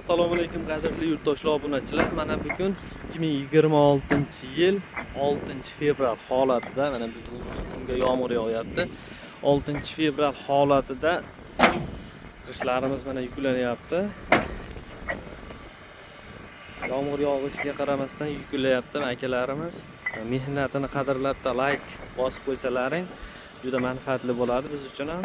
Assalomu alaykum, qadrli yurtdoshlar, obunachilar. Mana bugun 2026-yil 6 fevral holatida, mana bugungi kunga yomg'ir yog'yapti. 6 fevral holatida g'ishtlarimiz mana yuklanyapti. Yomg'ir yog'ishiga qaramasdan yuklayapti akalarimiz. Mehnatini qadrlab layk bosib qo'ysalaring juda manfaatli bo'ladi biz uchun ham.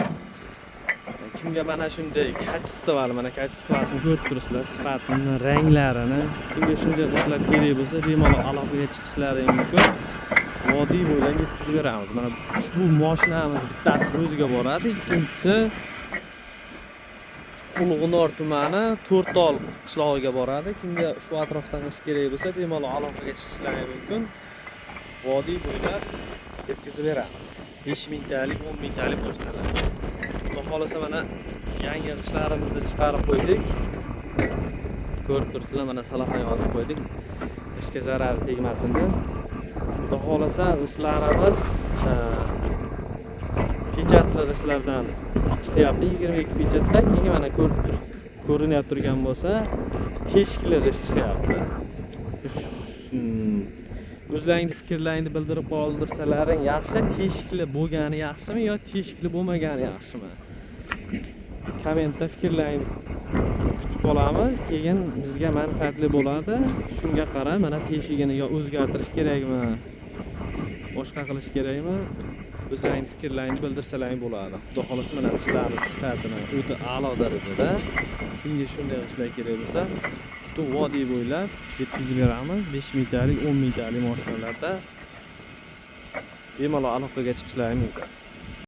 Kimga mana shunday качество li, mana качество sini ko'rib turibsizlar, sifatini, ranglarini, kimga shunday g'ishtlar kerak bo'lsa, bemalol aloqaga chiqishlari mumkin. Vodiy bo'ylab yetkazib beramiz. Mana ushbu moshinamiz bittasi o'ziga boradi, ikkinchisi Ulug'nor tumani, To'rttol qishlog'iga boradi. Kimga shu atrofdan g'isht kerak bo'lsa, bemalol aloqaga chiqishlari mumkin. Vodiy bo'ylab yetkazib beramiz, 5000 talik, 10 000 talik moshinalar. Xudo xohlasa, mana yangi g'ishtlarimizni chiqarib qo'ydik, ko'rib turibsizlar. Mana salofan yozib qo'ydik, g'ishtga zarari tegmasin deb. Xudo xohlasa, g'ishtlarimiz pechatli g'ishtlardan chiqyapti, 22 pechatda. Keyin mana ko'rib ko'rinib turgan bo'lsa, teshikli g'isht chiqyapti. O'zlaringni fikrlaringni bildirib qoldirsalaring yaxshi. Teshikli bo'lgani yaxshimi yo teshikli bo'lmagani yaxshimi? Kommentda fikrlaringni kutib qolamiz, keyin bizga manfaatli bo'ladi. Shunga qarab, mana teshigini yo o'zgartirish kerakmi, boshqa qilish kerakmi, o'zlaringni fikrlaringni bildirsalaring bo'ladi. Xudo xohlasa, mana g'ishtlarni sifatini o'ta a'lo darajada. Kimga shunday g'ishtlar kerak bo'lsa, butun vodiy bo'ylab yetkazib beramiz, 5000 talik, 10 000 talik moshinalarda. Bemalol aloqaga chiqishlari mumkin.